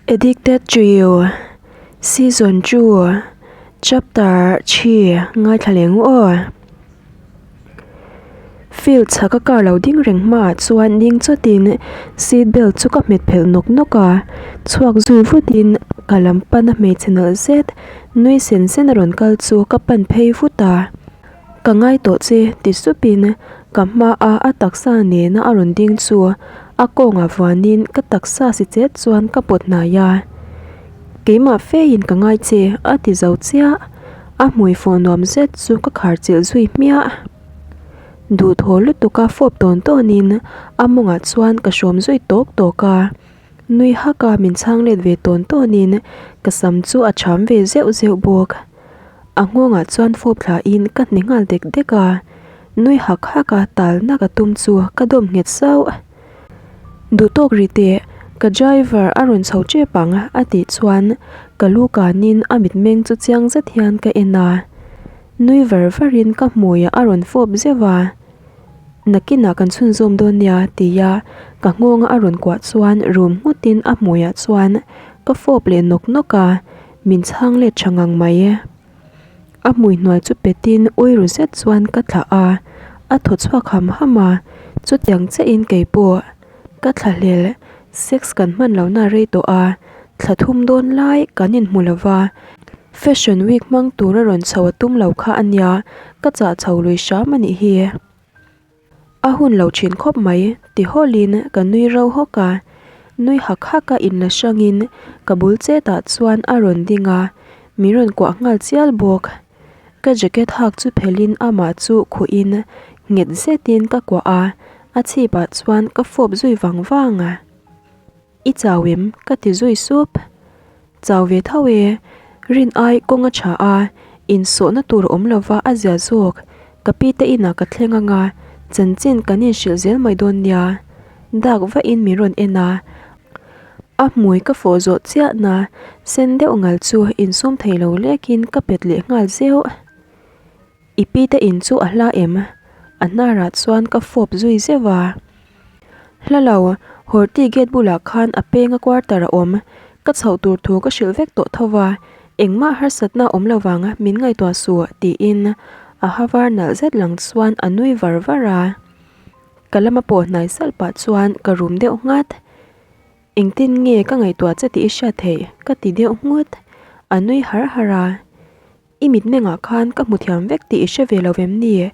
Addicted to You, Season 2, Chapter 3 ngaithla leh ngu aw. Field chhaka car lo ding reng hmaah chuan ding chawtin seat belt chu ka hmet phelh nawk nawk a, chhuak zui vutin ka lam pana hmeichhe nalh zet nui sen sen a rawn kal chu ka pan phei vut a. Ka ngai tawh che ti supin ka hmaa a taksa nena a rawn ding chu a kawngah vuanin ka taksa si chet chuan ka pawt hnai a. Keimah feiin ka ngai che a ti zo chiah, a hmui fawh nuam zet chu ka khar chilh zui hmiah. Duhthaw lutuka fawp tawn tawnin a mawngah chuan ka hrawm zui tawk tawk a, nui haka min chhang let ve tawn tawnin ka sam chu a cham ve zeuh zeuh bawk. A nghawngah chuan fawp thlain ka hne nghal dek dek a, nui hak hak a talna ka tum chu ka dawm nghet sauh. Duhtawk ri teh, ka driver a rawn chho tep ang a tih chuan ka lu kanin a mitmeng chu chiang zet hian ka en a. Nui var varin ka hmuiah a rawn fawp zeuh a, Nakinah kan chhunzawm dawn nia tia ka nghawnga a rawn kuah chuan rum nghutin a hmuiah chuan ka fawp leh nawk nawk a. Min chhang let tha ngang mai e. A hmui hnuai chu petin ui ru zet chuan ka thlah a, a thaw chhuak ham ham a, chutiang chiahin kei pawh ka thla hlel, sex kan hman lohna rei tawh a, thla thum dawn lai kan inhmu lo va, fashion week hmang tura rawn chho a tum lo kha a nia, ka chah chho lui hram a nih hi. A hun lo thin khawp mai, ti hawlin ka nui ro hawk a. Nui hak hak a inla hrangin ka bul chetah chuan a rawn ding a, min rawn kuah nghal chial bawk. Ka jacket hak chu phelhin amah chu khuhin nghet zetin ka kuah a, a chhipah chuan ka fawp zui vang vang a. I chau em? ka ti zui sup. Chau ve tho e, rin ai kawng a tha a, insawhna tur awm lova a zia zawk. Ka pi te inah ka thleng anga, chanchin kan inhrilh zel mai dawn nia. Dak vahin min rawn en a, a hmui ka fawh zawh chiahna sen deuh ngal chu insum thei lo lekin ka pet leh nghal zeuh. I pi te in chu a hla em? A hnarah chuan ka fawp zui zeuh a. Hla lo, Horti gate bulah khan a penga quarter a awm. Ka chhoh tur thu ka hrilh vek tawh tho va, engmah harsatna awm lo vang min ngaihtuah suh tiin a ha var nalh zet lang chuan a nui var var a. Ka lama pawh hnai salh pah chuan ka rum deuh nghat. Engtin nge ka ngaihtuah che tih i hriat theih? ka ti deuh nghut. A nui har har a. I mitmengah khan ka hmu thiam vek tih i hre ve lo vem ni?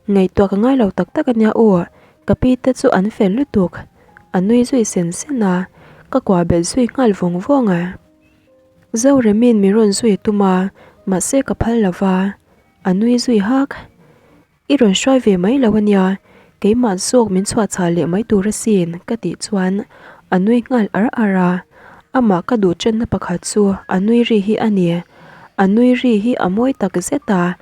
Ngaihtuah ka ngai lo tak tak a nia aw, ka pi te chu an fel lutuk. A nui zui sen sen a, ka kuah belh zui nghal vawng vawng a. Zoremin min rawn zui tum a, mahse ka phal lo va, a nui zui hak. I rawn hruai ve mai lo ania, keimah zawk min chhuah chhah leh mai tur asin ka tih chuan a nui nghal ar ar a, amah ka duh chenna pakhat chu a nui ri hi a ni. A nui ri hi a mawi tak zet a,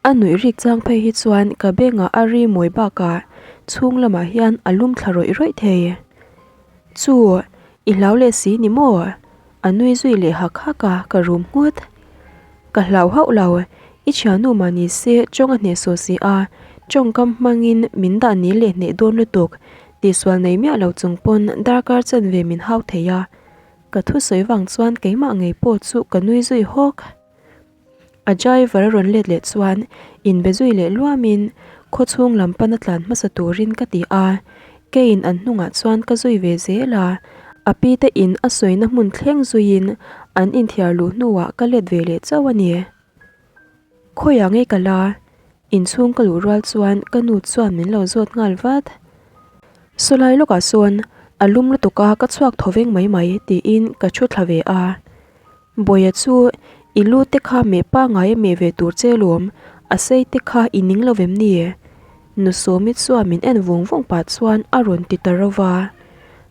a nuih rik chang phei hi chuan ka bengah a ri mawi bakah chhung lamah hian a lum thla rawih rawih thei. Chu, i hlau leh si ni maw? A nui zui leh hak hak a, ka rum nghut. Ka hlau hauh lo, i thiannu mah ni se tawng a hnehsawh si a, tawngkam hmangin min dah nil leh hneh dawn lutuk, tihsual nei miah lo chung pawn darkar chanve min hau thei a. Ka thusawi vang chuan keimah ngei pawh chu ka nui zui hawk. A driver a rawn let leh chuan inbe zui leh luamin khawchhung lam pana tlan hmasa turin ka ti a, keiin an hnungah chuan ka zui ve zel a, a pi te in a sawina hmun thleng zuiin an inthiar luh hnuah ka let ve leh chauh a ni. Khawiah ngei ka la, inchhung ka luh rual chuan ka nu chuan min lo zawt nghal vat. Sawlai lawkah sawn a lum lutuk a ka chhuak thaw veng mai mai tiin ka thu thla ve a. Bawiha chu i lu te kha meh pangai a meh ve tur che lawm, a sei te kha i ning lo vem ni? Nu Sawmi chuan min en vung vung pah chuan a rawn ti ta rova.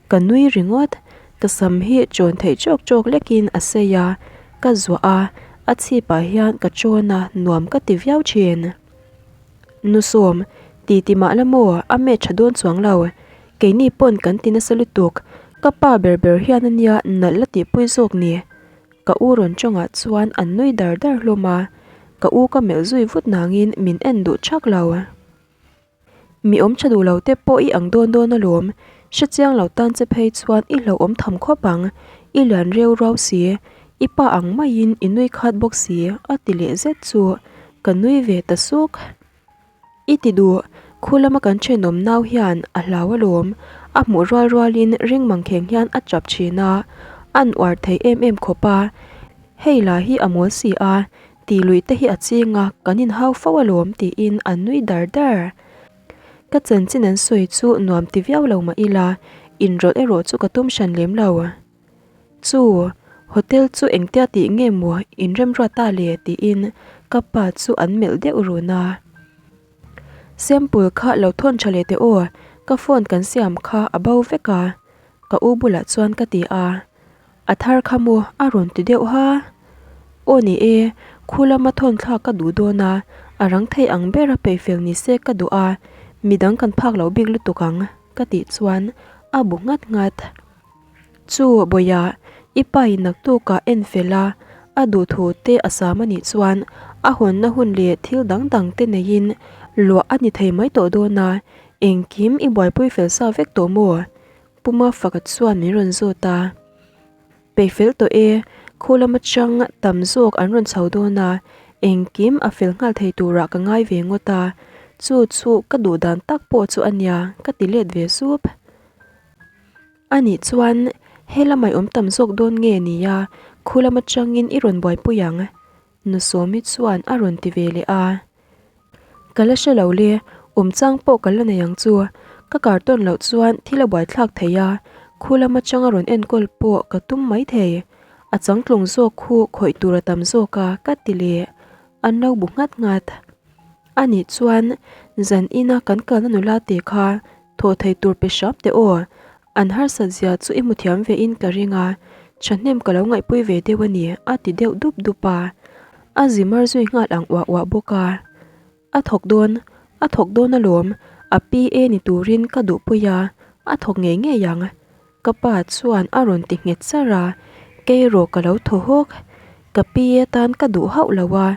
Ka nui ringawt, ka sam hi chawn theih chawk chawk lekin a sei a, ka zuah a, a chhipah hian ka chawn a, nuam ka ti viau thin. Nu Sawm, ti ti mah la maw, a meh tha dawn chuang lo, keini pawn kan ti nasa lutuk, ka pa ber ber hian a nia nalh la tihpui zawk ni. Ka u rawn tawngah chuan an nui dar dar hlawm a, ka u ka melh zui vut nangin min en duh thak lo. Mi awm tha duh lo te pawh i ang dawn dawn alawm, Hrechiang lo tan che phei chuan i hlauhawm tham khawp ang, i lian reu ruau si, i pa ang maiin i nui khat bawk si a ti leh zet chu ka nui ve ta suk. I ti duh, khu lama kan thenawm nau hian a hlau alawm, a hmuh rual rualin ring mangkheng hian a chap thin a, an uar thei em em khawp a, hei lah hi a mawl si a, tih luih te hi a ching a, kan inhau fo alawm tiin an nui dar dar. Ka chanchin an sawi chu nuam ti viau lo mah ila, inrawlh erawh chu ka tum hran lem lo. Chu, hotel chu engtia tih nge maw inremruat ta le tiin ka pa chu an melh deuh run a. Sample kha lo thawn tha leh teh aw, ka phone kan siam kha a bo vek a, ka u bulah chuan ka ti a. A thar kha maw a rawn ti deuh ha. Aw ni e, khu lama thawn thlak ka duh dawn a, a rang thei ang bera peihfel ni se ka duh a, midang kan phak loh bik lutuk ang ka tih chuan a bu nghat nghat. Chu Bawia, i pa in naktukah en fel a, a duhthu te a sam a nih chuan a hawnna hun leh thil dang dang te neiin luah a ni thei mai tawh dawn a, engkim i buaipui fel sa vek tawh maw? Pu Mafaka chuan min rawn zawt a. Peih fel tawh e, khu lam atang tam zawk an rawn chho dawn a, engkim a fel nghal thei turah ka ngai ve ngawt a, chu chu ka duh dan tak pawh chu a nia ka ti let ve sup. A nih chuan he lamah i awm tam zawk dawn nge nia, khu lam atangin i rawn buaipui ang? Nusawmi chuan a rawn ti ve leh a. Ka la hre lo le, awm chang pawh ka la nei ang chu. Ka kar tawn loh chuan thil a buaithlak thei a, khu lam atanga rawn enkawl pawh ka tum mai thei. A changtlung zawk khu khawih tur a tam zawk a, ka ti leh. An lo bu nghat nghat. A nih chuan zan ina kan kalna nula te kha Thaw thei tur pe hram teh aw. An harsat zia chu i hmu thiam ve in ka ring a, thahnem ka lo ngaihpui ve deuh a ni, a ti deuh dup dup a. A zi mar zui nghal ang uah uah bawk a. A thawk dawn, a thawk dawn alawm, a PA ni turin ka duhpui a, a thawk ngei ngei ang. Ka pa chuan a rawn ti nghet char a, kei erawh ka lo thaw hawk. Ka PA tan ka duh hauh lo a,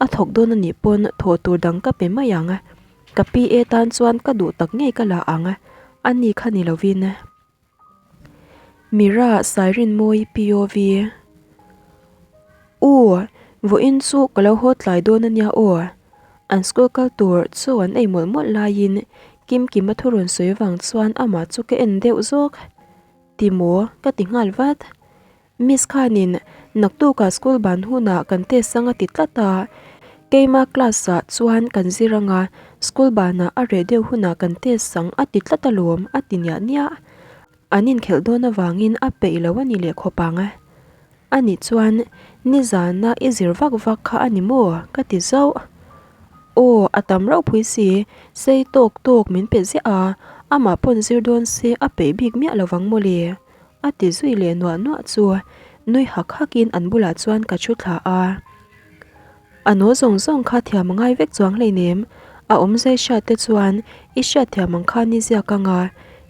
a thawk dawn a nih pawn thawh tur dang ka pe mai ang. Ka PA tan chuan ka duh tak ngei ka la ang, a ni kha ni lovin. Mira Sairinmawi POV U, vawiin chu ka lo haw tlai dawn a nia aw. An school kal tur chaw an ei mawlh mawlh laiin Kimkima thu rawn sawi avang chuan amah chu ka en deuh zawk. Ti maw? Ka ti nghal vat. Miss khanin naktukah school ban hunah kan test ang a ti tlat a, keima class ah chuan kan zir ang a, school banah a reh deuh hunah kan test ang a ti tlat alawm a ti niah niah. An inkhelh dawn avangin a peih lo a ni leh khawp ang. A nih chuan nizana i zir vak vak kha a ni maw? ka ti zauh. Aw, a tam ropui si, sei tawk tawk min pe ziah a, amah pawn zir dawn se a peih bik miah lovang mawle. A ti zui leh nuah nuah chu nui hak hak in an bulah chuan ka thu thla a. A naw zawng zawng kha thiam a ngai vek chuang hleinem, a awm zai hriat te chuan i hriat thiam ang khan i ziak ang a,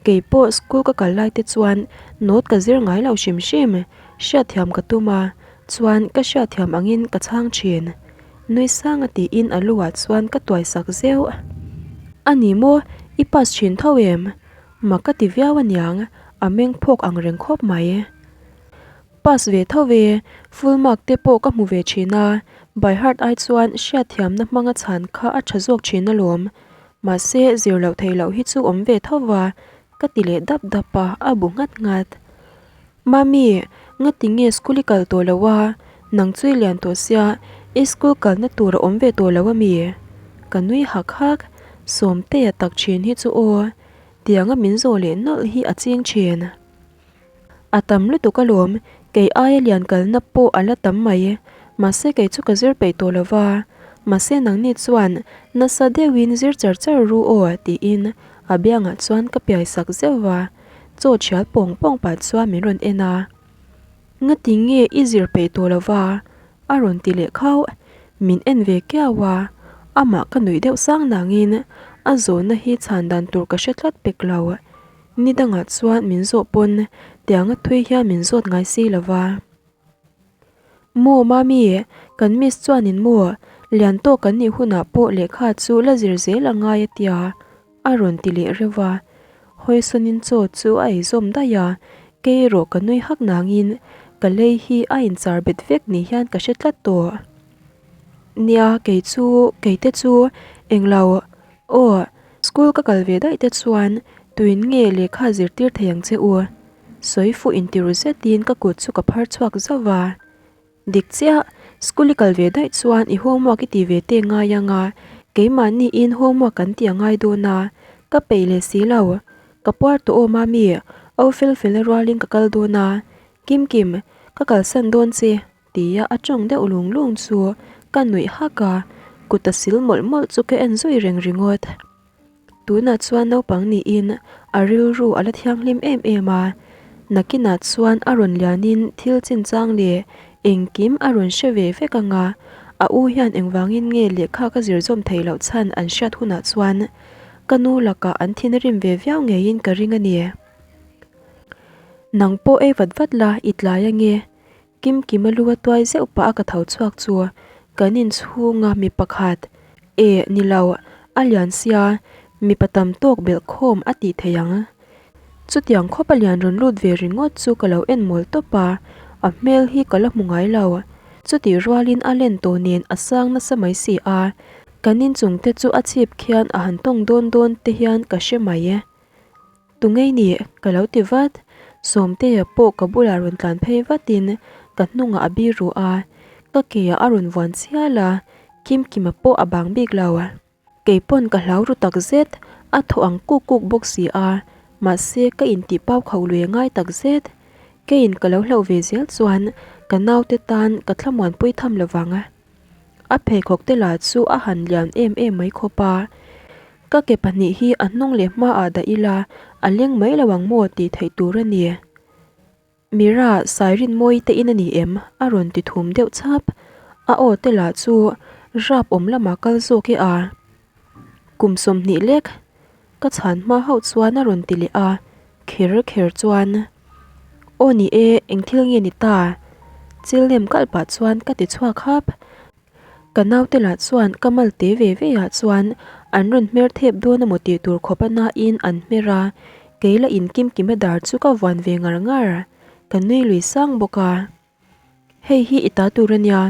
kei pawh school ka kal lai te chuan note ka zir ngai lo hrim hrim, hriat thiam ka tum a, chuan ka hriat thiam angin ka chhang thin. Nui sang a tiin a lu ah chuan ka tuai sak zeuh. A ni maw, i pass thin tho em? Mak ka ti viau aniang, a meng phawk ang reng khawp mai. Pass ve tho ve, full mark te pawh ka hmu ve thin a, by heart ai chuan hriatthiamna hmanga chhan kha a tha zawk thin alawm. Mahse, zir loh theih loh hi chu awm ve tho va, ka ti leh dap dap a, a bu nghat nghat. Mami, ngati nge school i kal tawh lo a? Nang chu i lian tawh sia, i school kalna tur a awm ve tawh lo ami? Ka nui hak hak, Sawmtea tak thin hi chu aw. Tianga min zawh leh nawlh hi a ching thin. A tam lutuk alawm, kei aia lian kalna pawh a la tam mai. Mahse kei chu ka zir peih tawh lo va, mahse nangni chuan nasa deuhin zir char char ru aw tiin a biangah chuan ka piai sak zeuh va, chaw thial pawng pawng pah chuan min rawn en a. Ngati nge i zir peih tawh lo va? A rawn ti leh khauh. Min en ve kiau a, amah ka nuih deuh sang nangin a zawhna hi chhan dan tur ka hre tlat pek lo. Ni dangah chuan min zawh pawn tianga thui hian min zawt ngai si lo va. Maw Mami, kan miss chuanin maw, lian tawk kan nih hunah pawh lehkha chu la zir zel a ngai a tia, a rawn ti leh reuh a. Hawisawnin chaw chu a ei zawm daih a, kei erawh ka nui hak nangin ka lei hi a inchar bet vek ni hian ka hre tlat tawh. Nia, kei chu, kei te chu englo aw, school ka kal ve daih te chuan tuin nge lehkha zirtir thei ang che u? Sawi fuh intiru zetin ka kut chu ka phar chhuak zauh va. Dik chiah, school i kal ve daih chuan i homework i ti ve te ngai ang a, keimahniin homework kan ti a ngai dawn a, ka peih leh si lo. Ka puar tawh awm a mi, au fel fel a rualin ka kal dawn a, Kim Kim, ka kalsan dawn che, tia a tawng deuh lung lung chu ka nuih hak a, kut a sil mawlh mawlh chu ka en zui reng ringawt. Tunah chuan naupang niin a rilru a la thianghlim em em a, nakinah chuan a rawn lianin thil chinchang leh engkim a rawn hre ve vek ang a, a u hian engvangin nge lehkha ka zir zawm theih loh chhan an hriat hunah chuan ka nu lakah an thin a rim ve viau ngeiin ka ring a ni. Nang pawh ei vat vat la, i tlai ange. Kimkima lu a tuai zeuh pah a ka tho chhuak chu kan inchhunga mi pakhat eh ni lo a lian sia mipa tam tawk belh khawm a tih theih ang. Chutiang khawp a lian rawn lut ve ringawt chu ka lo en mawl tawp a, a hmel hi ka la hmu ngai lo. Chutih rualin a len tawh nen a sang nasa mai si a, kan inchung te chu a chhip khian a han tawng dawn dawn te hian ka hre mai e. Tungei nih? Ka lo ti vat. Sawmtea pawh ka bulah rawn tlan phei vatin ka hnungah a bir ruh a, ka keah a rawn vuan chial a, Kimkima pawh a bang bik lo. Kei pawn ka hlau ru tak zet, a thaw ang kuk kuk bawk si a, mahse ka intih pau kho lui a ngai tak zet. Keiin ka lo hlauh ve zel chuan ka naute tan ka thlamuanpui tham lo vang. A pheikhawk te lah chu a han lian em em mai khawp a, ka ke pahnih hi a hnung leh hmaah dah ila a leng mai lo ang maw tih theih tur a ni. Mira, Sairinmawii te in a ni em? a rawn ti thum deuh chhap. A aw te lah chu rap awm lamah kal zawk e a. Kum 20 lek ka chhan hma hauh chuan a rawn ti leh a, kher kher chuan, Aw ni e, eng thil nge ni ta? Chil nem kalh pah chuan ka ti chhuak hap. Ka naute lah chuan ka mal te ve ve ah chuan an rawn hmer thep dawn emaw tih tur khawp a nain an hmer a, kei la in kim kim a dar chu ka vuan ve ngar ngar, ka nui lui sang bawk a. Hei hi i ta tur a nia,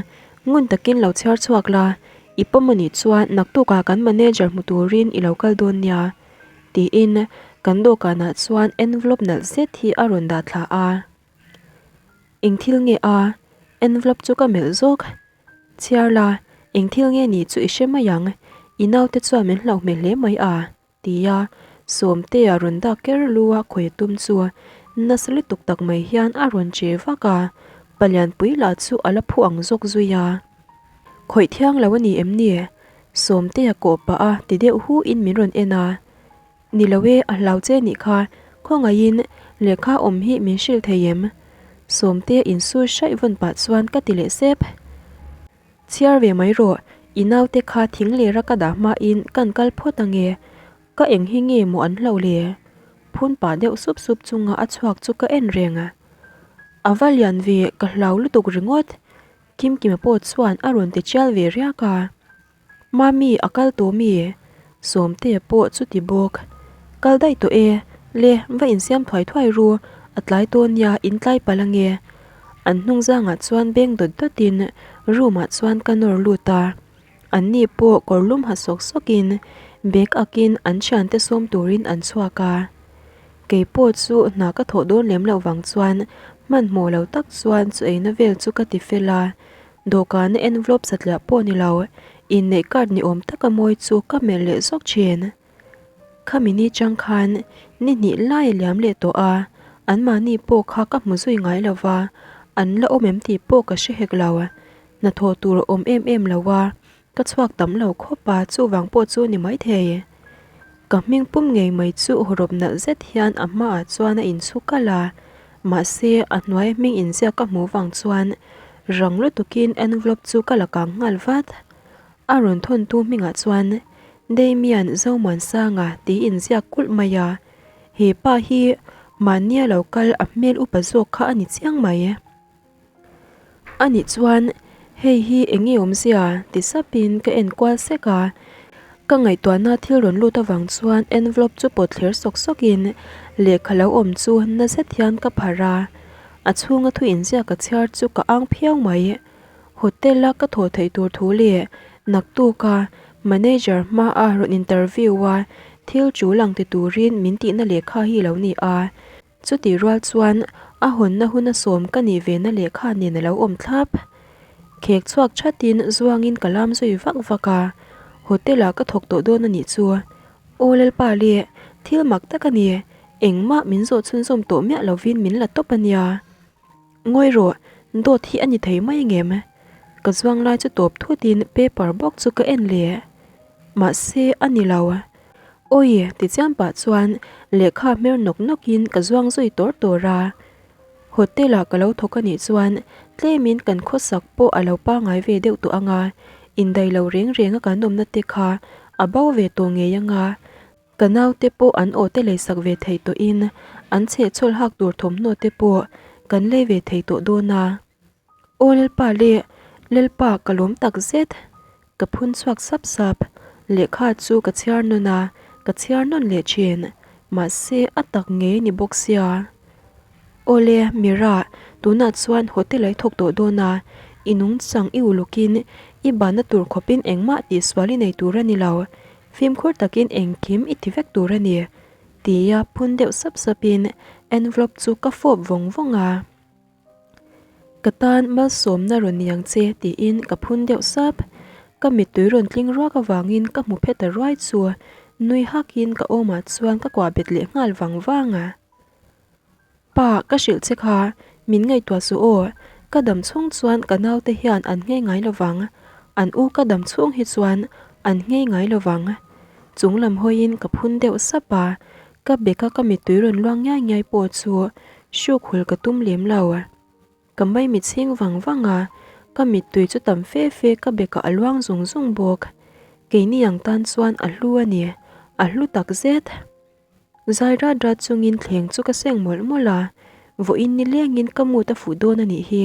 ngun takin lo chhiar chhuak la, i pawm a nih chuan naktukah kan manager hmu turin i lo kal dawn nia, tiin kan dawhkanah chuan envelope nalh zet hi a rawn dah thla a. Eng thil nge a? Envelope chu ka melh zawk. Chhiar la, eng thil nge nih chu i hre mai ang, i naute chuan min hlauh hmel hle mai a. Tia Sawmtea rawn dak ker lu a khawi tum chu nasa lutuk tak mai hian a rawn che vak a, Palianpui lah chu a la phu ang zawk zui a. Khawih thiang lo a ni em ni? Sawmtea kawh pah a ti deuh hu in min rawn en a. Ni lo e, a hlau che nih kha, khawngaihin lehkha awm hi min hrilh thei em? Sawmtea insur hraih vawn pah chuan ka ti leh sep. Chhiar ve mai rawh, i naute kha thing lera ka dah hmain kan kal phawt ange, ka eng hi nge maw an hlauh le? Phun pah deuh sup sup chunga a chhuak chu ka en reng a. A va lian ve, ka hlau lutuk ringawt, Kimkima pawh chuan a rawn ti chial ve riak a. Mami a kal tawh mi? Sawmtea pawh chuti bawk. Kal daih tawh e, le va insiam thuai thuai ru, a tlai tawh nia in tlai palh ange. An hnung zangah chuan beng dawt dawtin room ah chuan ka nawr lut a. An ni pawh kawr lum ha sawk sawkin bag akin an thiante sawm turin an chhuak a. Kei pawh chu hna ka thawh dawn lem loh vang chuan hmanhmawh lo tak chuan chu eina vel chu ka ti fel a. Dawhkana envelope satliah pawh ni lo, inneih card ni awm taka mawi chu ka melh leh zawk thin. Khami ni chang khan ni hnih lai a liam leh tawh a, anmahni pawh kha ka hmu zui ngai lo va, an la awm em tih pawh ka hre hek lo. Hnathawh tur a awm em em lo a, Ka chhuak tam lo khawp a, chuvang pawh chu ni maithei. Ka hming pum ngei mai chu hawrawp nalh zet hian a hmaah chuan a inchhu kalh a, mahse a hnuai hming inziak ka hmuh vang chuan rang lutukin envelope chu ka la kang nghal vat. A rawn thawntu hmingah chuan Damian Zomuansanga tih inziak kulh mai a, he pa hi mahnia lo kal a hmel upa zawk kha a ni chiang mai. A nih chuan hei hi eng nge awmzia ti sapin ka en kual sek a. Ka ngaihtuahna thil rawn lut avang chuan envelope chu pawt thler sawk sawkin lehkha lo awm chu na zet hian ka pharh a, a chhunga thu inziak ka chhiar chu ka ang phiau mai. Hotel a ka thawh theih tur thu leh naktuka manager hmaa rawn interview a thil tul ang ti turin min tihna lehkha hi lo ni a. Chutih rual chuan a hawnna huna sawm ka nih ve na lehkha nen a lo awm thlap. Khek chhuak thatin zuangin ka lam zui vak vak a, hotel ah ka thawk tawh dawn a nih chu. Aw Lalpa le, thil mak tak a ni, engmah min zawh chhunzawm tawh miah lovin min la tawp a nia. Ngawi rawh, dawt hi a ni thei mai ngem? Ka zuang lai chu tawp thutin paper bawk chu ka en leh. Mahse a ni lo. Awi! Ti chiam pah chuan lehkha hmer nawk nawkin ka zuang zui tawr tawr a. Hotel ah ka lo thawk a nih chuan tlemin kan khawsak pawh a lo pangai ve deuh tawh ang a, indaih lo reng reng a kan awmna te kha a bo ve tawh ngei ang a. Ka naute pawh an aw te leisak ve thei tawhin an chhehchhawl hak tur thawmhnaw te pawh kan lei ve thei tawh dawn a. Aw Lalpa le, Lalpa ka lawm tak zet. Ka phun chhuak sap sap. Lehkha chu ka chhiar nawn a, ka chhiar nawn leh thin. Mahse a tak ngei ni bawk sia. Aw le, Mira, tunah chuan hotel a i thawk tawh dawn a, i nungchang i ulukin i banna tur khawpin engmah tihsual i nei tur a ni lo. Fimkhur takin engkim i ti vek tur a ni, tia phun deuh sap sapin envelope chu ka fawp vawng vawng a. Ka tan malsawmna rawn ni ang che tiin ka phun deuh sap. Ka mittui rawn tling ruak avangin ka hmu phet ta ruai chu nui hakin ka awmah chuan ka kuah bet leh nghal vang vang a. Pa, ka hrilh che kha, min ngaihtuah suh aw, ka dam chhung chuan ka naute hian an nghei ngai lo vang, an u ka dam chhung hi chuan an nghei ngai lo vang. Chung lam hawiin ka phun deuh sap a, Ka beka ka mittui rawn luang ngiai ngiai pawh chu hruk hul ka tum lem lo. Ka maimi chhing vang vang a, ka mittui chu tam fe fe ka bekah a luang zung zung bawk. Keini ang tan chuan a hlu a ni, a hlu tak zet. Zai rat rat chungin thleng chu ka seng mawlh mawlh a, vawiin nilengin ka mut a fuh dawn a nih hi.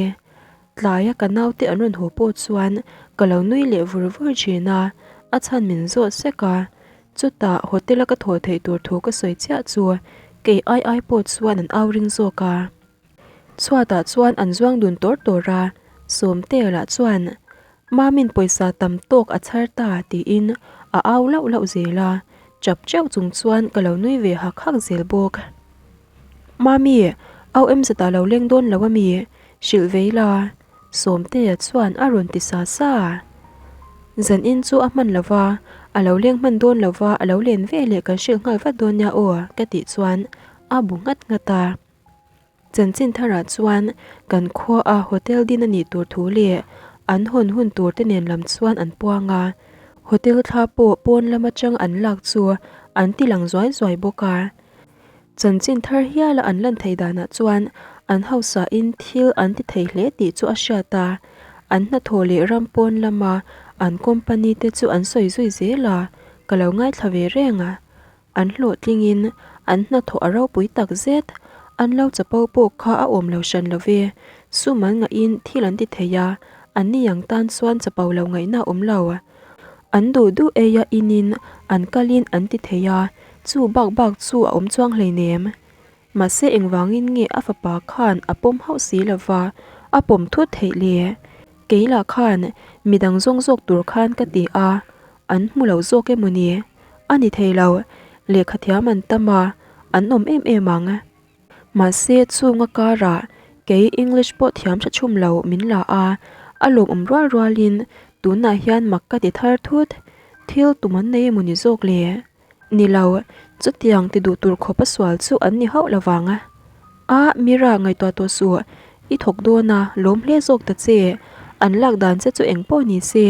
Tlaia ka naute an rawn haw pawh chuan ka lo nui leh vur vur thin a, a chhan min zawt sek a. Chutah hotel a ka thawh theih tur thu ka sawi chiah chu kei ai ai pawh chuan an au ring zawk a. Chhuatah chuan an zuang dun tawr tawr a, Sawmtea lah chuan Mamin pawisa tam tawk a chhar ta tiin a au lauh lauh zel a, chap teuh chung chuan ka lo nui ve hak hak zel bawk. Mami, au em zet ah lo leng dawn lo ami? Hrilh vei la. Sawmtea chuan a rawn ti sa sa. Zan in chu a hman lo va, a lo leng hman dawn lo va, a lo len ve leh kan hrilh nghal vat dawn nia aw ka tih chuan a bu nghat nghat a. Chanchin tharah chuan kan khuaa hotel din a nih tur thu leh an hawn hun tur te nen lam chuan an puang a. Hotel thla pawh pawn lam atang an lak chu an ti lang zuai zuai bawk a. Chanchin thar hiala an lan theih danah chuan an hausain thil an ti thei hle tih chu a hriat a, an hnathawh leh ram pawn lama an company te chu an sawi zui zel a, ka lo ngaithla ve reng a. An hlawhtlingin an hnathawh a ropui tak zet, an lo chapo pawh kha a awm lo hran lo ve, sum an ngahin thil an ti thei a, an ni ang tan chuan chapo lo ngaihna a awm lo. An duh duh eia inin an kalin an ti thei a, chu bak bak chu a awm chuang hleinem. Mahse engvangin nge a fapa khan a pawm hauh si lova, a pawm thut theih le? Kei lah khan midang zawng zawk tur khan ka ti a, an hmu lo zawk emaw ni? A ni thei lo, lehkhathiam an tam a, an awm em em ang. Mahse chunga karah kei English pawh thiam tha chhum lo min la a, a lawmawm rual rualin tunah hian mak ka ti thar thut. Thil tum an nei emaw ni zawk le? Ni lo, chutiang ti duh tur khawp a sual chu an ni hauh lovang. A, Mira ngaihtuah tawh suh, i thawk dawn a, lawm hle zawk ta che. An lak dan che chu eng pawh ni se,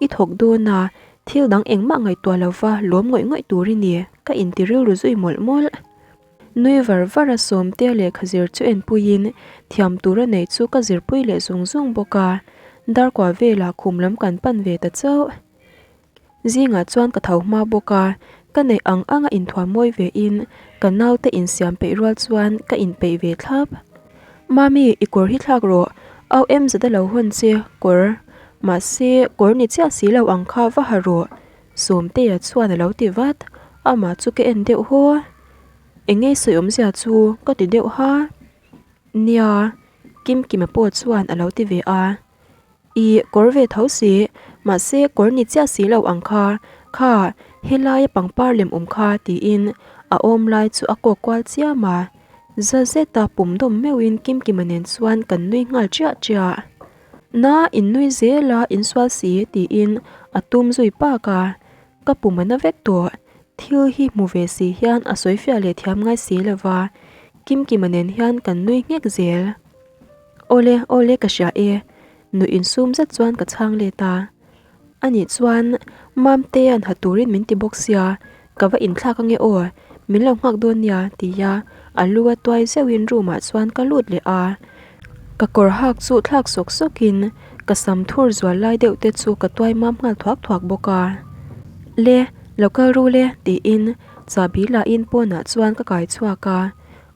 i thawk dawn a, thil dang engmah ngaihtuah lova lawm ngawih ngawih tur i ni, ka inti rilru zui mawlh mawlh. Nui var var a Sawmtea lehkha zir chu enpuiin thiam tur a neih chu ka zirpui leh zung zung bawk a, darkua velah khum lam kan pan ve ta chauh. Zingah chuan ka tho hma bawk a, ka neih ang anga inthuam mawi ve in ka naute insiam peih rual chuan ka inpeih ve thlap. Mami, i kawr hi thlak rawh, au em zet a lo hawn che, kawr. Mahse, kawr ni chiah si lo ang kha va ha rawh. Sawmtea chuan a lo ti vat, amah chu ka en deuh haw. Eng nge sawi awmzia chu ka ti deuh ha. Nia, Kimkima pawh chuan a lo ti ve a. I kawr ve tho si, mahse kawr ni chiah si lo ang kha, kha helaia pangpar lem awm kha tiin a awm lai chu a kawk kual chiam a. Za zeta pum dawm meuhin Kimkima nen chuan kan nui nghal chiah chiah. Na in nui zel a, in sual si tiin a tum zui pak a, ka pum a na vek tawh. Thil hi hmu ve si hian a sawi fiah leh thiam ngai si lo va, Kimkima nen hian kan nui nghek zel. Awle, awle ka hria e, nuih insum zet chuan ka chhang let a. Anih chuan Mamtea'n ha turin min ti bawk sia, ka va inthlak ange aw, min lo nghak dawn nia tia a lu a tuai zeuhin room ah chuan ka lut leh a. Ka kawr hak chu thlak sawk sawkin ka sam thur zual lai deuh te chu ka tuai mam nghal thuak thuak bawk a. Le, lo kal ru le tiin chahbi lahin pawnah chuan ka kai chhuak a.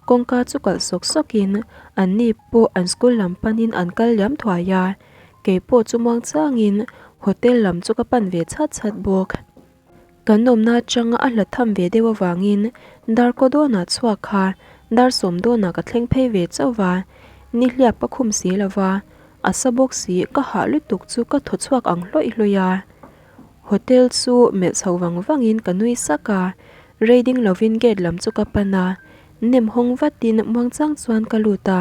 Kawngka chu kalh sawk sawkin anni pawh an school lam panin an kal liam thuai a, kei pawh chu muang changin hotel lam chu ka pan ve chhat chhat bawk. Kan awmna atanga a hlat tham ve deuh avangin darkaw dawnah chhuak kha dar sawm dawnah ka thleng phei ve chauh va, nihliap ka khum si lo va, a sa bawk si ka hah lutuk chu ka thaw chhuak ang hlawih hlawih a. Hotel chu melh chho vang vangin ka nui sak a, rei ding lovin gate lam chu ka pan a, nem hawng vatin muangchang chuan ka lut a.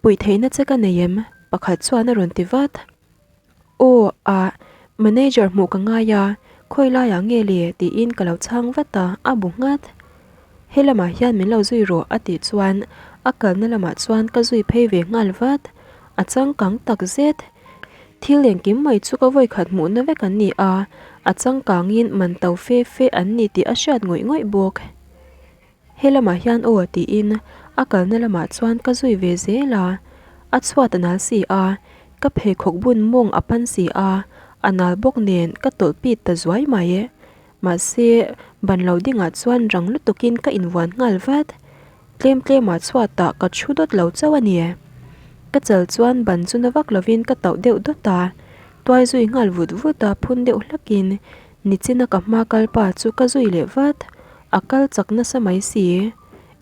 Puih theihna che ka nei em? Pakhat chuan a rawn ti vat. Aw, ah, manager hmuh ka ngai a, khawi laiah nge le? tiin ka lo chhang vat a, a bu nghat. He lamah hian min lo zui rawh a tih chuan a kalna lamah chuan ka zui phei ve nghal vat. A changkang tak zet. Thil engkim mai chu ka vawikhat hmuhna vek an ni a, a changkangin man to fe fe an ni tih a hriat ngawih ngawih bawk. He lamah hian aw tiin a kalna lamah chuan ka zui ve zel a, a chhuat a nal si a, ka pheikhawk bun mawng a pan si a, a nal bawk nen ka tawlh pit ta zuai mai. Mahse, ban lo dingah chuan rang lutukin ka invuan nghal vat. Tlem tlemah chhuatah ka thu dawt lo chauh a ni. Ka chal chuan ban chu na vak lovin ka tauh deuh dawt a, tuai zui nghal vut vut a phun deuh hlakin nichina ka hma kal pa chu ka zui leh vat. A kal chak nasa mai si.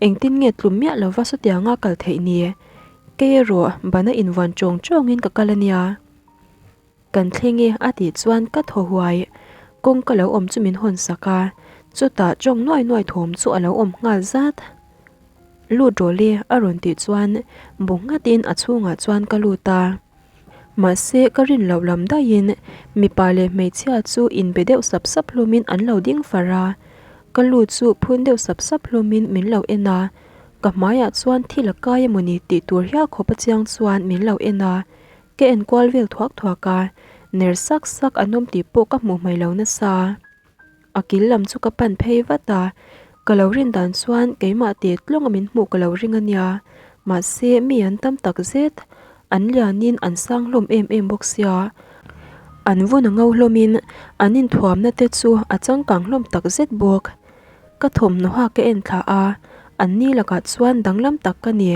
Engtin nge tlum miah lova sawtianga kal theih ni? Kei erawh bana invuan chawng chawngin ka kal a nia. Kan thleng e a tih chuan ka thaw huai. Kawngka lo awm chu min hawn sak a, chutah tawng nuai nuai thawm chu a lo awm nghal zat. Lut rawh le a rawn tih chuan bu nghatin a chhungah chuan ka lut a. Mahse ka rin loh lam daihin mipa leh hmeichhia chu inbe deuh sap sap hlawmin an lo ding far a. Ka lut chu phun deuh sap sap hlawmin min lo en a, ka hmaiah chuan thil a kai emawni tih tur hial khawp a chiang chuan min lo en a. Ka en kual vel thuak thuak a, ner sak sak an awm tih pawh ka hmuh hmai lo nasa. A kil lam chu ka pan phei vat a, ka lo rin dan chuan keimah teh tlawnga min hmuh ka lo ring a nia, mahse mi an tam tak zet, an lianin an sang hlawm em em bawk sia. An vun a ngo hlawmin an inthuamna te chu a changkang hlawm tak zet bawk. Ka thawmhnaw ha ka en thla a, an ni lakah chuan danglam tak ka ni.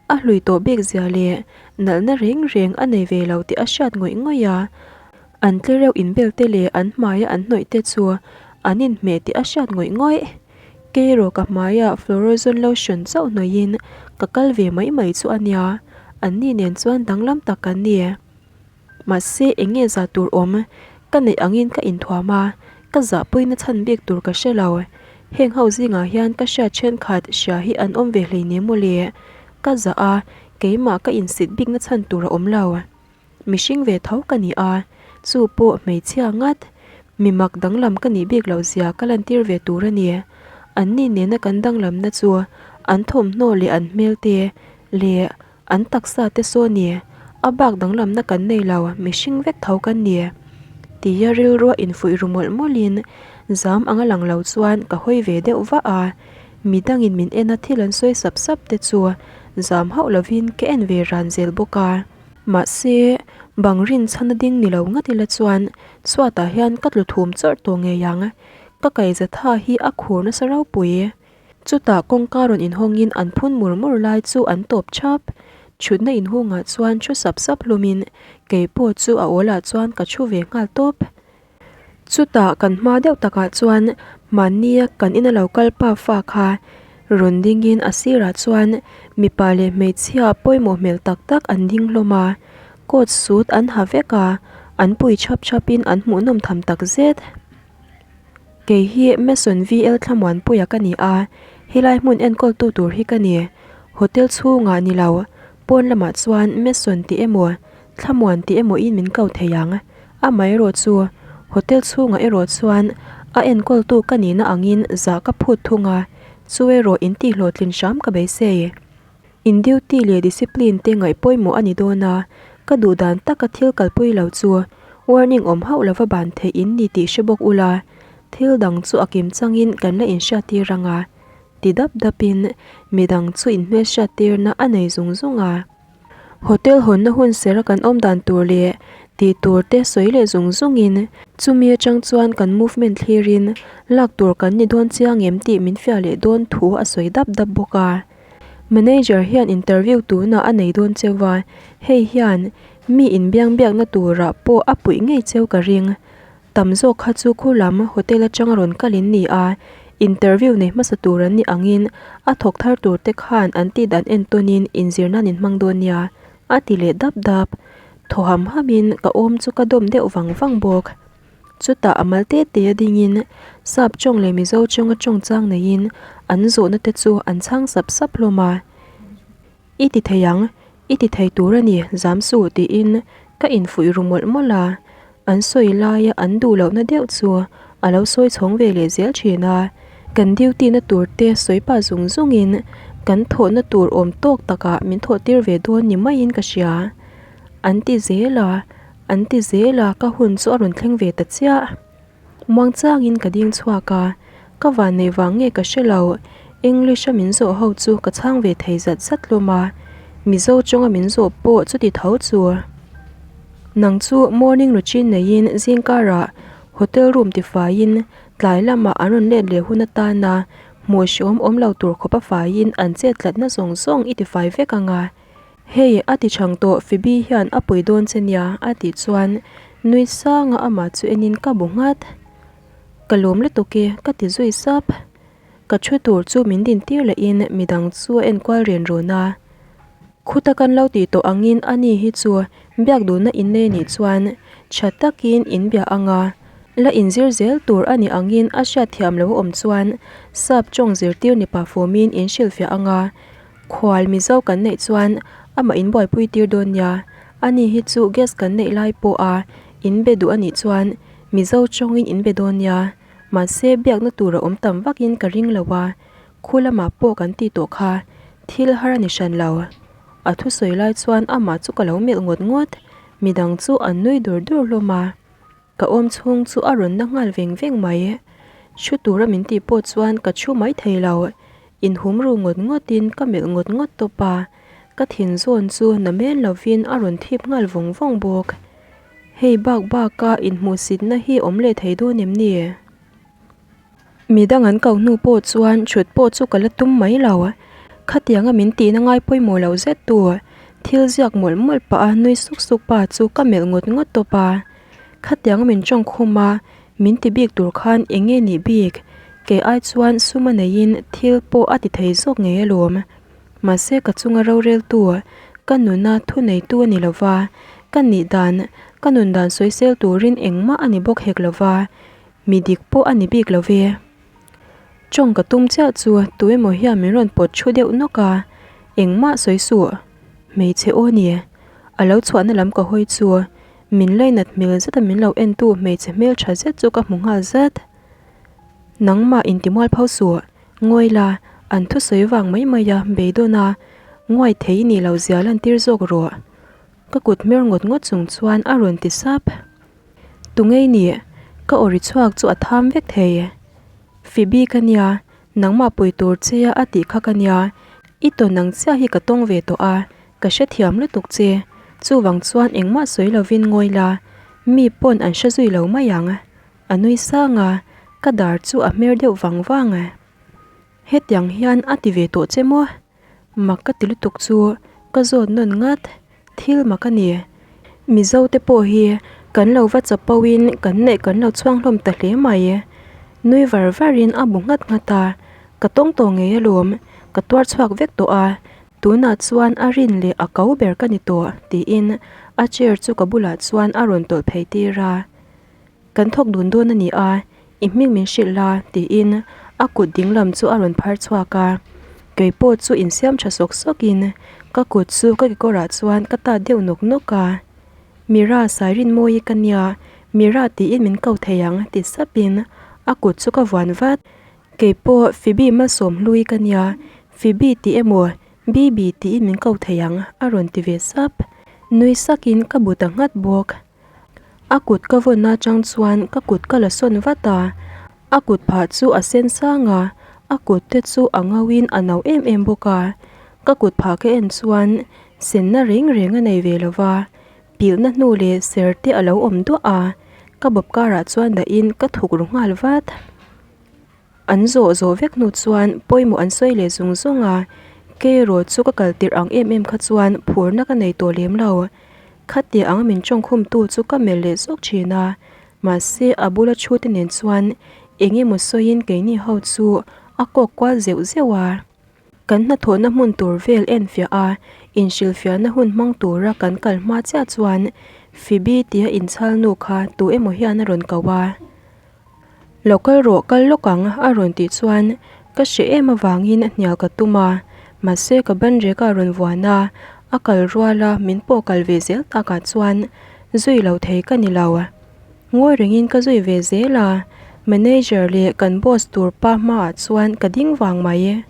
A hlui tawh bik zia leh nalhna reng reng a nei ve lo tih a hriat ngawih ngawih a, an tlereuh inbel te leh an hmaia an hnawih te chu an inhmeh tih a hriat ngawih ngawih. Kei erawh ka hmaia Florozone lotion chauh hnawihin ka kal ve mai mai chu a nia, anni nen chuan danglam tak kan ni. Mahse eng nge zah tur awm? Ka neih angin ka inthuam a, ka zahpuina chhan bik tur ka hre lo. Heng ho zingah hian ka hriat thenkhat hria hi an awm ve hleinem mawle. Ka zah a, keimah ka insit bikna chhan tur a awm lo. Mihring ve tho ka ni a, chu pawh hmeichhia ngat. Mi mak danglam ka nih bik loh zia ka lantir ve tur a ni. Anni nena kan danglamna chu an thawmhnaw leh an hmel te leh An taksa te saw ni, a bak danglamna kan nei lo, mihring vek tho kan ni. Tia rilrua infuih ru mawlh mawlhin zam anga lang lo chuan ka hawi ve deuh vah a, midangin min en a thil an sawi sap sap te chu zam hauh lovin ka en ve ran zel bawk a. Mahse, bang rin chhana ding ni lo ngat ila chuan chhuatah hian ka tlu thum chawrh tawh ngei ang, ka kaihzatha hi a khur nasa ropui. Chutah kawngka rawn inhawngin an phun mur mur lai chu an tawp thap. Thutna inhungah chuan thu sap sap hlumin kei pawh chu a awlah chuan ka thu ve nghal tawp. Chutah kan hma deuh takah chuan mahnia kan ina lo kal pa fa kha rawn dingin a sirah chuan mipa leh hmeichhia pawimawh hmel tak tak an ding hlawm a, coat suit an ha vek a, an pui chhap chhapin an hmuhnawm tham tak zet. Kei hi Mason VL Thlamuanpuia ka ni a, helai hmun enkawltu tur hi ka ni. Hotel chhungah ni lo, pawn lamah chuan Mason tih emaw, Thlamuan tih emaw in min ko thei ang. Amaherawh chu, hotel chhungah erawh chuan a enkawltu ka nihna angin zah ka phut thung a, chu erawh in tihhlawhtlin hram ka beisei. In duty leh discipline te ngaih pawimawh a ni dawn a, ka duh dan taka thil kalpui lo chu warning awm hauh lova ban theih in ni tih hre bawk ula, thil dang chu a kim changin kan la inhriattir ang a, ti dap dapin midang chu inhmelhriattirna a nei zung zung a. Hotel hawnna hun sera kan awm dan tur leh tih tur te sawi leh zung zungin chumi atang chuan kan movement thlirin lak tur kan ni dawn chiang em tih min fiah leh dawn thu a sawi dap dap bawk a. Manager hian interview tunah a nei dawn cheu a, hei hian mi inbiang biakna turah pawh a puih ngei cheu ka ring. Tam zawk kha chu khu lam hotel atanga rawn kal in ni a, interview nei hmasa tur an nih angin a thawk thar tur te khan an tih dan entawnin inzir nan in hmang dawn nia, a ti leh dap dap. Thaw ham hamin ka awm chu ka dawm deuh vang vang bawk. Chutah a mal te te a dingin Sap tawng leh Mizo tawnga tawng chang neiin an zawhna te chu an chhang sap sap hlawm a. I ti thei ang, i ti thei tur a ni, zam suh tiin ka infuih ru mawlh mawlh a. An sawi laia an duh lohna deuh chu a lo sawi chhawng ve leh zel thin a. Kan duty na tur te sawi pah zung zungin kan thawhna tur awm tawk takah min thawh tir ve dawn ni maiin ka hria. An ti zel a. An ti zel a, ka hun chu a rawn thleng ve ta chiah. Muangchangin ka ding chhuak a, ka van nei vang nge ka hre lo, English a min zawh ho chu ka chhang ve thei zat zat hlawm a, Mizo tawnga min zawh pawh chuti tho chu. Nang chu morning routine neiin zingkarah hotel room tifaiin tlai lamah an rawn let leh hun atana hmuh hreawm awm lo tur khawpa faiin an chet tlatna zawng zawng i tifai vek ang a. Hei, a ti chhang tawh, Phoebe hian a pui dawn che nia, a tih chuan nui sanga amah chu enin ka bu nghat. Ka lawm lutuk e, ka ti zui sap. Ka thu tur chu min din tir lehin midang chu a enkual ren rawn a. Khuta kan lo tih tawh angin ani hi chu biak duhna in nei anih chuan tha takin in bia ang a, la inzir zel tur a nih angin a hriatthiam lo a awm chuan sap tawng zirtir ni pah fawmin in hrilhfiah ang a. Khual Mizo kan neih chuan amah in buaipui tir dawn nia, ani hi chu gas kan neih lai pawh a in be duh anih chuan Mizo tawngin in be dawn nia, mahse biakna tur a awm tam vakin ka ring lo a, khu lamah pawh kan ti tawh kha thil har a ni hran lo. A thusawi lai chuan amah chu ka lo melh ngawt ngawt, midang chu an nui dur dur hlawm a. Ka awm chhung chu a rawn na nghal veng veng mai. Thu tura min tih pawh chuan ka thu mai thei lo. Inhum ru ngawt ngawtin ka melh ngawt ngawt tawp a. Ka thin zawn chu na men lovin a rawn thip nghal vawng vawng bawk. Hei bak baka inhmuhsitna hi awm leh thei dawn em ni? Midang an ko hnu pawh chuan thut pawh chu ka la tum mai lo. Khatianga min tihna ngai pawimawh lo zet tu thil ziak mawlh mawlh pah a nui suk suk pa chu ka melh ngawt ngawt tawp a. Khatianga min tawng khum a, min ti bik tur khan eng nge nih bik? Kei ai chuan sum a neiin thil pawh a ti thei zawk ngei alawm. Mahse ka chunga roreltu, ka nuna thuneitu a ni lo va, ka nih dan, ka nun dan sawisel turin engmah a ni bawk hek lo va. Mi dik pawh a ni bik lo ve. Tawng ka tum chiah chu tu emaw hian min rawn pawt thu deuh nawk a, engmah sawi suh. Hmeichhe aw ni. A lo chhuahna lam ka hawi chu min lainat hmel zeta min lo entu hmeichhe hmeltha zet chu ka hmu nghal zat. Nangmah intimual pho suh, ngawi la, an thusawi vang mai mai a beidawn a, nguai thei i nih loh zia lantir zawk rawh. Ka kut hmer ngawt ngawt chung chuan a rawn ti sap. Tungei nih, ka aw ri chhuak chu a tham vek thei. Phoebe ka nia, nangmah pui tur che a tih kha ka nia, i tawn ang chiah hi ka tawng ve tawh a, ka hrethiam lutuk che, chuvang chuan engmah sawi lovin ngawi la, mi pawn an hre zui lo mai ang. A nui sang a, ka dar chu a hmer deuh vang vang. Hetiang hian a ti ve tawh che maw? Mak ka ti lutuk chu ka zawt nawn ngat, thil mak a ni. Mizo te pawh hi Kan lo va chapo in kan neih kan lo chhuang hlawm ta hle mai. Nui var var in a bu nghat nghat a, ka tawng tawh ngei alawm, ka tuar chhuak vek tawh a, tunah chuan a rin leh a ko ber ka ni tawh tiin a chair chu ka bulah chuan a rawn tawlh phei tir a. Kan thawk dun dawn a ni a, i hming min hrilh la tiin a kut dinglam chu a rawn phar chhuak a, kei pawh chu insiam tha sawk sawk in ka kut chu ka kekawrah chuan ka tat deuh nawk nawk a, Mira Sairinmawii ka nia, Mira tiin min ko thei ang ti sap in a kut chu ka vuan vat, kei pawh Phoebe Malsawmhlui ka nia, Phoebe tih emaw Bibi tiin min ko thei ang a rawn ti ve sap, nui sak in ka bu ta nghat bawk. A kut ka vawn atang chuan ka kut ka la sawn vat a, a kut phah chu a sen sang a, a kut te chu a ngo in a no em em bawk a, ka kut phah ka en chuan senna reng reng a nei ve lo va, pilhna hnu leh ser te a lo awm duah a, ka bawp karah chuan dah in ka thuk ru nghal vat. An zawh zawh vek hnu chuan pawimawh an sawi leh zung zung a, kei erawh chu ka kal tirh ang em em kha chuan phurna ka nei tawh lem lo. Khatia ang min tawngkhum tu chu ka melh leh zawk thin a, mahse a bula thu te nen chuan eng emaw sawiin keini ho chu a kawk kual zeuh zeuh a. Kan hnathawhna hmun tur vel enfiah a, inhrilhfiahna hun hmang tura kan kal hma chiah chuan Phoebe tia inchhal nu kha tu emaw hian a rawn ko a. Lo kal rawh kal lawk ang a rawn tih chuan ka hreh em avangin hnial ka tum a, mahse ka ban rek a rawn vuan a, a kal rual a min pawh kal ve zel takah chuan zui lo thei ka ni lo. Ngawi rengin ka zui ve zel a, manager leh kan boss tur pa hmaah chuan ka ding vang mai.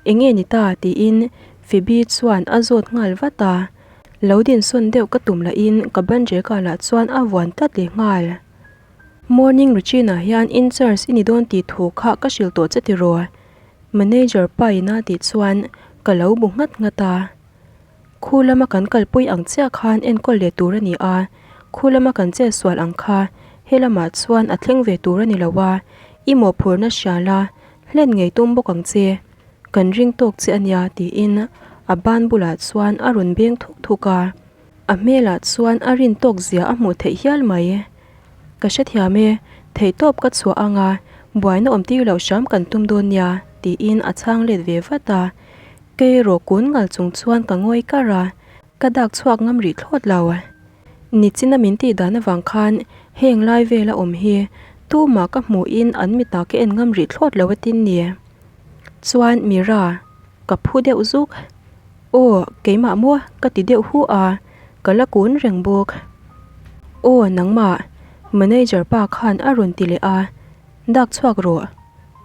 Enge ni ta tiin Phoebe chuan a zawt nghal vat a, lo dinsawn deuh ka tum lahin ka ban rek ah lah chuan a vuan tlat leh nghal. Morning routine ah hian in charge i ni dawn tih thu kha ka hrilh tawh che tiraw? Manager pa ina tih chuan ka lo bu nghat nghat a. Khu lama kan kalpui ang chiah khan enkawl leh tur a ni a, khu lama kan chet sual ang kha he lamah chuan a thleng ve tur a ni lo a, i mawhphurhna hria la, hlen ngei tum bawk ang che. Kan ring tawk che a nia tiin a ban bulah chuan a rawn beng thuk thuk a. A hmelah chuan a rin tawk zia a hmuh theih hial mai. Ka hrethiam e, theihtawp ka chhuah ang a, buaina awm tir loh hram kan tum dawn nia, tiin a chhang let ve vat a. Kei erawh kun ngal chung chuan ka ngawi kar a, ka dak chhuak ngam rih thlawt lo. Nichina min tih dan avang khan heng lai vela awm hi tumah ka hmuhin an mitah ka en ngam rih thlawt lo a tin ni. Chuan Mira, ka phu deuh zuk. Aw, keimah maw? ka ti deuh hu a, ka la kun reng bawk. Aw, nangmah, manager pa khan a rawn ti leh a, dak chhuak rawh.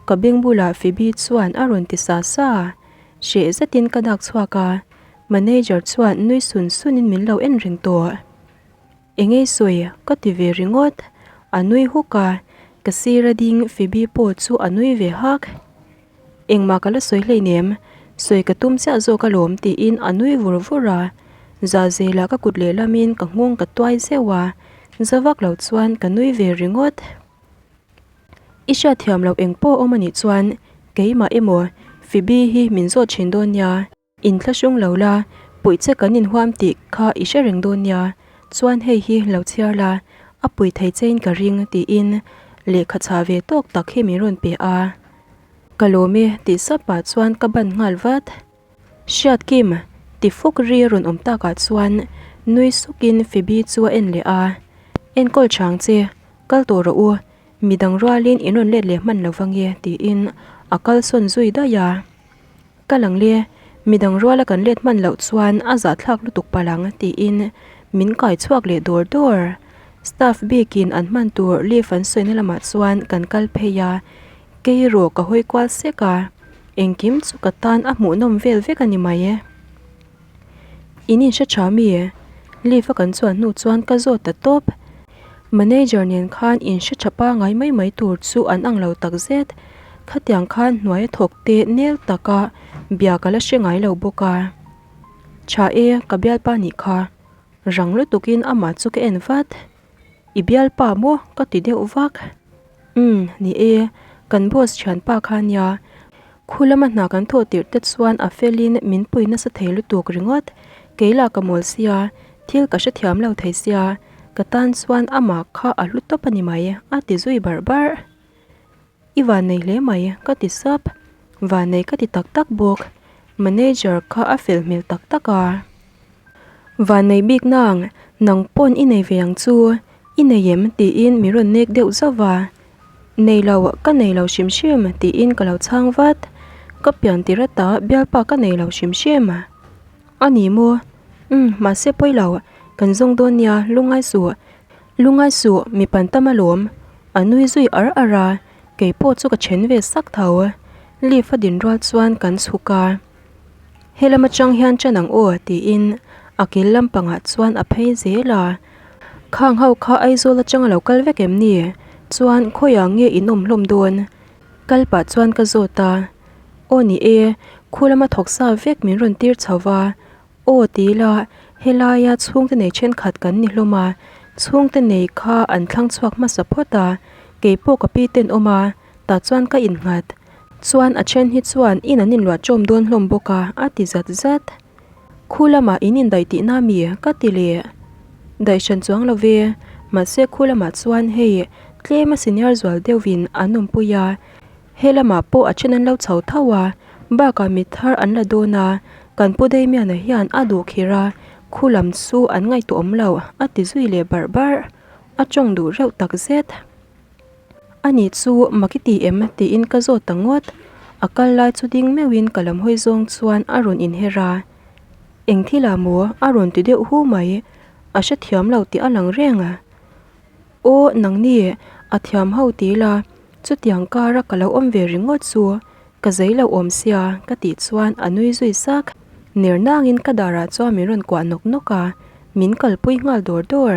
Ka beng bulah Phoebe chuan a rawn ti sa sa a, hreh zetin ka dak chhuak a, manager chuan nui sun sunin min lo en reng tawh. Engei sawi? ka ti ve ringawt. A nui huk a, ka sira ding Phoebe pawh chu a nui ve hak. Engmah ka la sawi hleinem, sawi ka tum chiah zawk alawm tiin a nui vur vur a. Za zelah ka kut lehlamin ka nghawng ka tuai zeuh a, za vak lo chuan ka nui ve ringawt. I hriatthiam loh eng pawh awm anih chuan keimah emaw Phoebe hi min zawt thin dawn nia. Inthlahrung lo la, puih che kan inhuam tih kha i hre reng dawn nia, chuan hei hi lo chhiar la, a pui thei chein ka ring tiin lehkha chhah ve tawk tak hi min rawn pe a. Ka lawm e tih sap pah chuan ka ban nghal vat. Hriat Kim, ti fuk ri a rawn awm takah chuan nui sukin Phoebe chu a en leh a, Enkawl chang che, kal tawh rawh u, midang rualin in rawn let leh hman lo vange tiin a kalsawn zui daih a. Ka lang le, midang ruala kan let hman loh chuan a zahthlak lutuk palh ang tiin min kai chhuak leh dawr dawr. Staff bikin an hman tur leave an sawina lamah chuan kan kal phei a, kei erawh ka hawi kual sek a, engkim chu ka tan a hmuhnawm vel vek a ni mai e. In inhre tha mi? Leave a kan chuan hnu chuan ka zawt ta tawp. Manager nen khan inhre tha pangai mai mai tur chu an ang lo tak zet. Khatiang khan hnuai a thawk te nel taka bia ka la hre ngai lo bawk a. Tha e, ka bialpa nih kha. Rang lutukin amah chu ka en vat. I bialpa maw? Ka ti deuh vak. Umm, ni e, kan boss thianpa kha nia. Khu lama hna kan thawh tirh te chuan a felin min pui nasa thei lutuk ringawt. Kei lah ka mawl sia, thil ka hrethiam lo thei sia. Ka tan chuan amah kha a hlu tawp a ni mai, a ti zui barh barh. I vannei hle mai, ka ti sap. Vannei ka ti tak tak bawk. Manager kha a fel hmel tak tak a. Vannei bik nang, nang pawn i nei ve ang chu, i nei em? tiin min rawn nek deuh zauh va. Nei lo, ka nei lo hrim hrim, tiin ka lo chhang vat. Ka pian tir ata bialpa ka nei lo hrim hrim. A ni maw? Umm, mahse pawi lo, kan zawng dawn nia, lungngai suh. Lungngai suh, mi pan tam alawm. A nui zui ar ar a, kei pawh chu ka then ve sak tho. Lift a din rual chuan kan chhuk a. He lam atang hian ṭan ang aw, tiin a kil lampangah chuan a phei zel a. Khang ho kha Aizawl atanga lo kal vek em ni? Chuan khawiah nge in awm hlawm dawn? Kal pah chuan ka zawt a. Aw ni e, khu lama thawk sa vek min rawn tir chho va. Aw ti ila, helaia chhungte nei thenkhat kan ni hlawm a, chhungte nei kha an thlang chhuak hmasa phawt a, kei pawh ka pi ten awm a, tah chuan ka innghat. Chuan a then hi chuan in an inluah ṭawm dawn hlawm bawk a, a ti zat zat. Khu lamah in indaih tihna mi? ka ti leh. Daih hran chuang lo ve, mahse khu lamah chuan hei tlem a senior zual deuhin an awmpui a, He lamah pawh a then an lo chho tho a, bakah mi thar an la dawn a, kan pu Damian-a hian a duh khir a, khu lam chu an ngaihtuah awm lo, a ti zui leh barh barh. A tawng duh reuh tak zet. A nih chu mak i ti em? tiin ka zawt ta ngawt. A kal lai chu ding meuhin ka lam hawi zawng chuan a rawn inher a. Eng thil ah maw? a rawn ti deuh hu mai. A hrethiam lo tih a lang reng. Aw nangni, a thiam ho ti ila, chutiang kara ka lo awm ve ringawt chu ka zei lo awm sia ka tih chuan a nui zui sak. Ner nangin ka darah chuan min rawn kuah nawk nawk a, min kalpui nghal dawr dawr.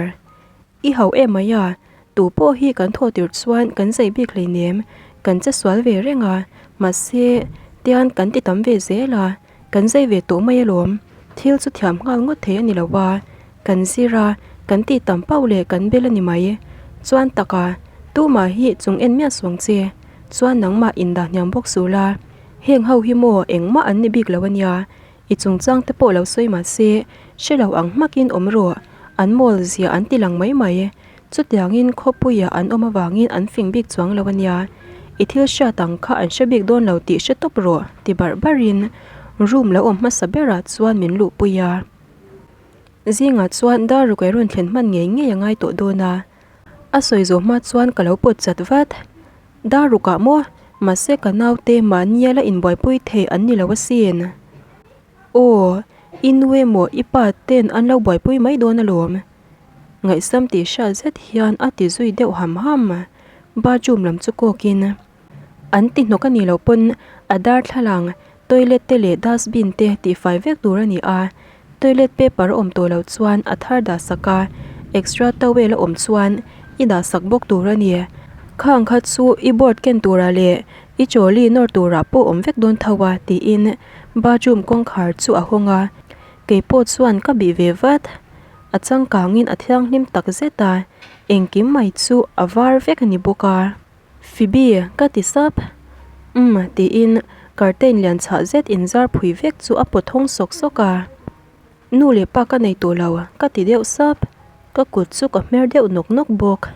I hau em mai a, tu pawh hi kan thaw tir chuan kan zei bik hleinem, kan che sual ve reng a, mahse tian kan ti tam ve zel a, Kan zai ve tawh mai alawm, thil chu thiam nghal ngawt thei a ni lo a, kan zir a, kan tih tam pauh leh kan bel a ni mai. Chuan taka, tumah hi chung en miah suang che, chuan nangmah indah hniam bawk suh la, heng ho hi maw engmah an ni bik lo a nia, i chungchang te pawh lo sawi mah se, hre lo ang hmakin awm rawh, an mawl zia an ti lang mai mai. Chutiangin khawpuia an awm avangin an fing bik chuang lo a nia, i thil hriat ang kha an hre bik dawn lo tih hre tawp rawh ti barh barhin room lo awm hmasa berah chuan min luhpui a. Zingah chuan dar rukai rawn thlen hman ngei ngei a ngai tawh dawn a, a sawi zawh hma chuan ka lo pawt chat vat. Dar rukah maw? Mahse ka naute mahnia la inbuaipui thei an ni lo asin. Aw, i nu emaw i pa ten an lo buaipui mai dawn alawm. Ngaihsam tih hriat zet hian a ti zui deuh ham ham. Bathroom lam chu kawkin an ti hnawk a nih loh pawn a darthlalang, toilet te leh dustbin te tihfai vek tur a ni a. Toilet paper a awm tawh loh chuan a thar dah sak a, extra towel a awm chuan i dah sak bawk tur a ni. Khang kha chu i board ken turah leh i trolley nawr turah pawh awm vek dawn tho a tiin bathroom kawngkhar chu a hawng a, keipawh chuan ka bih ve vat. A changkangin a thianghlim tak zet a, engkim mai chu a var vek a ni bawk a. Phoebe, ka ti sap. Umm, tiin curtain lian chhah zet inzar phui vek chu a pawt hawng sawk sawk a. Nu leh pa ka nei tawh lo, ka ti deuh sap. Ka kut chu ka hmer deuh nawk nawk bawk.